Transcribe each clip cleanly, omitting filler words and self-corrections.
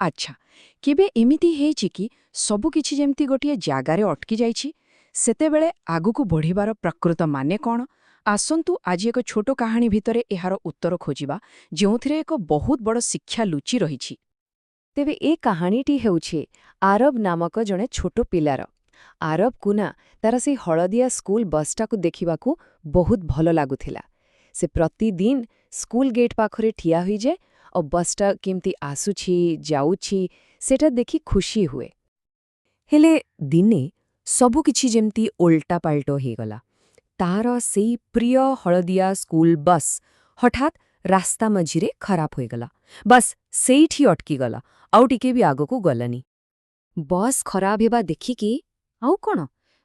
ଆଚ୍ଛା, କେବେ ଏମିତି ହେଇଛି କି ସବୁକିଛି ଯେମିତି ଗୋଟିଏ ଜାଗାରେ ଅଟକି ଯାଇଛି? ସେତେବେଳେ ଆଗକୁ ବଢ଼ିବାର ପ୍ରକୃତ ମାନେ କ'ଣ? ଆସନ୍ତୁ ଆଜି ଏକ ଛୋଟ କାହାଣୀ ଭିତରେ ଏହାର ଉତ୍ତର ଖୋଜିବା, ଯେଉଁଥିରେ ଏକ ବହୁତ ବଡ଼ ଶିକ୍ଷା ଲୁଚି ରହିଛି। ତେବେ ଏ କାହାଣୀଟି ହେଉଛି ଆରବ ନାମକ ଜଣେ ଛୋଟ ପିଲାର। ଆରବକୁ ନା ତାର ସେଇ ହଳଦିଆ ସ୍କୁଲ ବସ୍ଟାକୁ ଦେଖିବାକୁ ବହୁତ ଭଲ ଲାଗୁଥିଲା। ସେ ପ୍ରତିଦିନ ସ୍କୁଲ ଗେଟ୍ ପାଖରେ ଠିଆ ହୋଇଯାଏ ଆଉ ବସ୍ଟା କେମିତି ଆସୁଛି ଯାଉଛି ସେଟା ଦେଖି ଖୁସି ହୁଏ। ହେଲେ ଦିନେ ସବୁକିଛି ଯେମିତି ଓଲଟାପାଲଟ ହେଇଗଲା। ତାର ସେଇ ପ୍ରିୟ ହଳଦିଆ ସ୍କୁଲ ବସ୍ ହଠାତ୍ ରାସ୍ତା ମଝିରେ ଖରାପ ହୋଇଗଲା। ବସ୍ ସେଇଠି ଅଟକିଗଲା, ଆଉ ଟିକେ ବି ଆଗକୁ ଗଲାନି। ବସ୍ ଖରାପ ହେବା ଦେଖିକି ଆଉ କ'ଣ,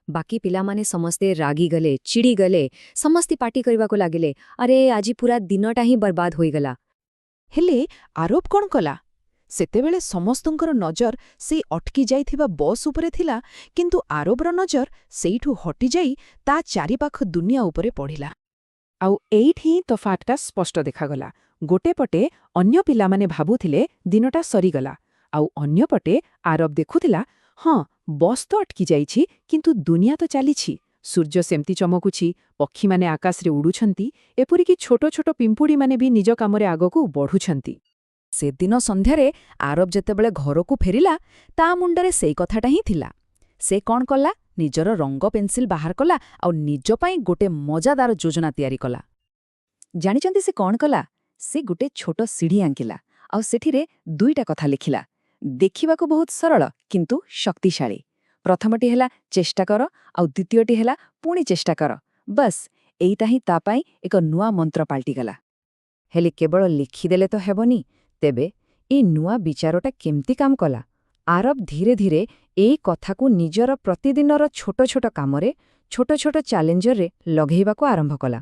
ବାକି ପିଲାମାନେ ସମସ୍ତେ ରାଗିଗଲେ, ଚିଡ଼ିଗଲେ, ସମସ୍ତେ ପାଟି କରିବାକୁ ଲାଗିଲେ, "ଆରେ, ଆଜି ପୁରା ଦିନଟା ହିଁ ବର୍ବାଦ ହୋଇଗଲା।" ହେଲେ ଆରବ କ'ଣ କଲା? ସେତେବେଳେ ସମସ୍ତଙ୍କର ନଜର ସେଇ ଅଟକି ଯାଇଥିବା ବସ୍ ଉପରେ ଥିଲା, କିନ୍ତୁ ଆରବର ନଜର ସେଇଠୁ ହଟିଯାଇ ତା ଚାରିପାଖ ଦୁନିଆ ଉପରେ ପଡ଼ିଲା। ଆଉ ଏଇଠି ହିଁ ତଫାତଟା ସ୍ପଷ୍ଟ ଦେଖାଗଲା। ଗୋଟେ ପଟେ ଅନ୍ୟ ପିଲାମାନେ ଭାବୁଥିଲେ ଦିନଟା ସରିଗଲା, ଆଉ ଅନ୍ୟପଟେ ଆରବ ଦେଖୁଥିଲା, ହଁ, ବସ୍ ତ ଅଟକି ଯାଇଛି, କିନ୍ତୁ ଦୁନିଆ ତ ଚାଲିଛି। ସୂର୍ଯ୍ୟ ସେମିତି ଚମକୁଛି, ପକ୍ଷୀମାନେ ଆକାଶରେ ଉଡ଼ୁଛନ୍ତି, ଏପରିକି ଛୋଟ ଛୋଟ ପିମ୍ପୁଡ଼ିମାନେ ବି ନିଜ କାମରେ ଆଗକୁ ବଢ଼ୁଛନ୍ତି। ସେଦିନ ସନ୍ଧ୍ୟାରେ ଆରବ ଯେତେବେଳେ ଘରକୁ ଫେରିଲା, ତା ମୁଣ୍ଡରେ ସେଇ କଥାଟା ହିଁ ଥିଲା। ସେ କ'ଣ କଲା? ନିଜର ରଙ୍ଗ ପେନ୍ସିଲ ବାହାର କଲା ଆଉ ନିଜ ପାଇଁ ଗୋଟେ ମଜାଦାର ଯୋଜନା ତିଆରି କଲା। ଜାଣିଛନ୍ତି ସେ କ'ଣ କଲା? ସେ ଗୋଟେ ଛୋଟ ସିଢ଼ି ଆଙ୍କିଲା ଆଉ ସେଠିରେ ଦୁଇଟା କଥା ଲେଖିଲା। ଦେଖିବାକୁ ବହୁତ ସରଳ, କିନ୍ତୁ ଶକ୍ତିଶାଳୀ। ପ୍ରଥମଟି ହେଲା "ଚେଷ୍ଟା କର" ଆଉ ଦ୍ୱିତୀୟଟି ହେଲା "ପୁଣି ଚେଷ୍ଟା କର"। ବସ୍, ଏଇଟା ହିଁ ତା ପାଇଁ ଏକ ନୂଆ ମନ୍ତ୍ର ପାଲଟିଗଲା। ହେଲେ କେବଳ ଲେଖିଦେଲେ ତ ହେବନି। ତେବେ ଏ ନୂଆ ବିଚାରଟା କେମିତି କାମ କଲା? ଆରବ ଧୀରେ ଧୀରେ ଏଇ କଥାକୁ ନିଜର ପ୍ରତିଦିନର ଛୋଟ ଛୋଟ କାମରେ, ଛୋଟ ଛୋଟ ଚ୍ୟାଲେଞ୍ଜରେ ଲଗେଇବାକୁ ଆରମ୍ଭ କଲା।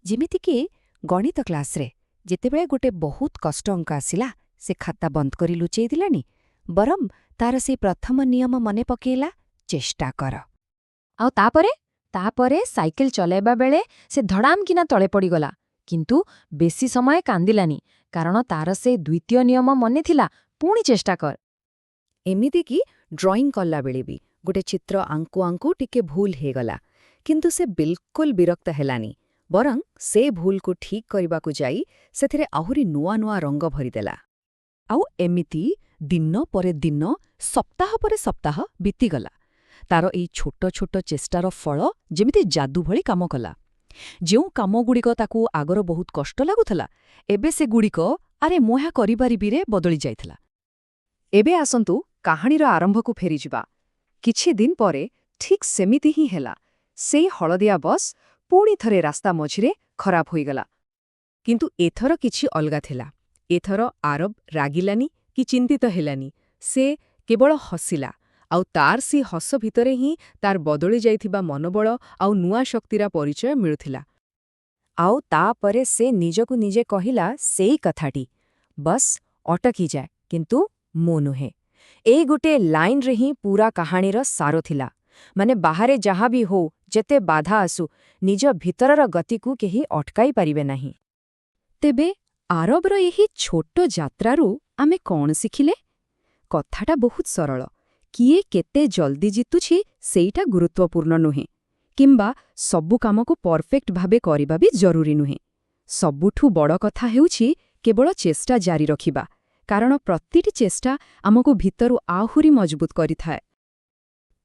ଯେମିତିକି ଗଣିତ କ୍ଲାସ୍ରେ ଯେତେବେଳେ ଗୋଟେ ବହୁତ କଷ୍ଟ ଅଙ୍କ ଆସିଲା, ସେ ଖାତା ବନ୍ଦ କରି ଲୁଚେଇ ଦେଲାନି, ବରଂ ତାର ସେଇ ପ୍ରଥମ ନିୟମ ମନେ ପକେଇଲା, ଚେଷ୍ଟା କର। ଆଉ ତାପରେ ସାଇକେଲ ଚଲାଇବା ବେଳେ ସେ ଧଡ଼ାମକିନା ତଳେ ପଡ଼ିଗଲା, କିନ୍ତୁ ବେଶୀ ସମୟ କାନ୍ଦିଲାନି, କାରଣ ତାର ସେ ଦ୍ୱିତୀୟ ନିୟମ ମନେ ଥିଲା, ପୁଣି ଚେଷ୍ଟା କର। ଏମିତିକି ଡ୍ରଇଂ କଲାବେଳେ ବି ଗୋଟେ ଚିତ୍ର ଆଙ୍କୁ ଆଙ୍କୁ ଟିକେ ଭୁଲ ହେଇଗଲା, କିନ୍ତୁ ସେ ବିଲକୁଲ ବିରକ୍ତ ହେଲାନି, ବରଂ ସେ ଭୁଲକୁ ଠିକ୍ କରିବାକୁ ଯାଇ ସେଥିରେ ଆହୁରି ନୂଆ ନୂଆ ରଙ୍ଗ ଭରିଦେଲା। ଆଉ ଏମିତି ଦିନ ପରେ ଦିନ, ସପ୍ତାହ ପରେ ସପ୍ତାହ ବିତିଗଲା। ତାର ଏଇ ଛୋଟ ଛୋଟ ଚେଷ୍ଟାର ଫଳ ଯେମିତି ଯାଦୁ ଭଳି କାମ କଲା। ଯେଉଁ କାମଗୁଡ଼ିକ ତାକୁ ଆଗର ବହୁତ କଷ୍ଟ ଲାଗୁଥିଲା, ଏବେ ସେଗୁଡ଼ିକ "ଆରେ, ମୁଁ ଏହା କରିପାରିବିରେ" ବଦଳି ଯାଇଥିଲା। ଏବେ ଆସନ୍ତୁ କାହାଣୀର ଆରମ୍ଭକୁ ଫେରିଯିବା। କିଛି ଦିନ ପରେ ଠିକ୍ ସେମିତି ହିଁ ହେଲା। ସେଇ ହଳଦିଆ ବସ୍ ପୁଣି ଥରେ ରାସ୍ତା ମଝିରେ ଖରାପ ହୋଇଗଲା। କିନ୍ତୁ ଏଥର କିଛି ଅଲଗା ଥିଲା। ଏଥର ଆରବ ରାଗିଲାନି କି ଚିନ୍ତିତ ହେଲାନି। ସେ କେବଳ ହସିଲା, ଆଉ ତାର ସେ ହସ ଭିତରେ ହିଁ ତାର ବଦଳି ଯାଇଥିବା ମନୋବଳ ଆଉ ନୂଆ ଶକ୍ତିର ପରିଚୟ ମିଳୁଥିଲା। ଆଉ ତାପରେ ସେ ନିଜକୁ ନିଜେ କହିଲା ସେଇ କଥାଟି, "ବସ୍ ଅଟକିଯାଏ, କିନ୍ତୁ ମୁଁ ନୁହେଁ।" ଏଇ ଗୋଟେ ଲାଇନରେ ହିଁ ପୁରା କାହାଣୀର ସାର ଥିଲା। ମାନେ ବାହାରେ ଯାହା ବି ହଉ, ଯେତେ ବାଧା ଆସୁ, ନିଜ ଭିତରର ଗତିକୁ କେହି ଅଟକାଇ ପାରିବେ ନାହିଁ। ତେବେ ଆରବର ଏହି ଛୋଟ ଯାତ୍ରାରୁ ଆମେ କ'ଣ ଶିଖିଲେ? କଥାଟା ବହୁତ ସରଳ। କିଏ କେତେ ଜଲ୍ଦି ଜିତୁଛି ସେଇଟା ଗୁରୁତ୍ୱପୂର୍ଣ୍ଣ ନୁହେଁ, କିମ୍ବା ସବୁ କାମକୁ ପରଫେକ୍ଟ ଭାବେ କରିବା ବି ଜରୁରୀ ନୁହେଁ। ସବୁଠୁ ବଡ଼ କଥା ହେଉଛି କେବଳ ଚେଷ୍ଟା ଜାରି ରଖିବା, କାରଣ ପ୍ରତିଟି ଚେଷ୍ଟା ଆମକୁ ଭିତରୁ ଆହୁରି ମଜବୁତ କରିଥାଏ।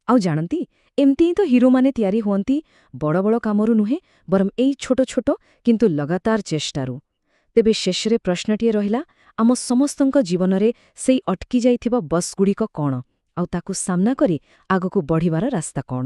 ଆଉ ଜାଣନ୍ତି, ଏମିତି ହିଁ ତ ହିରୋମାନେ ତିଆରି ହୁଅନ୍ତି, ବଡ଼ ବଡ଼ କାମରୁ ନୁହେଁ, ବରଂ ଏଇ ଛୋଟ ଛୋଟ କିନ୍ତୁ ଲଗାତାର ଚେଷ୍ଟାରୁ। ତେବେ ଶେଷରେ ପ୍ରଶ୍ନଟିଏ ରହିଲା, ଆମ ସମସ୍ତଙ୍କ ଜୀବନରେ ସେଇ ଅଟକି ଯାଇଥିବା ବସ୍ଗୁଡ଼ିକ କ'ଣ, ଆଉ ତାକୁ ସାମ୍ନା କରି ଆଗକୁ ବଢ଼ିବାର ରାସ୍ତା କ'ଣ?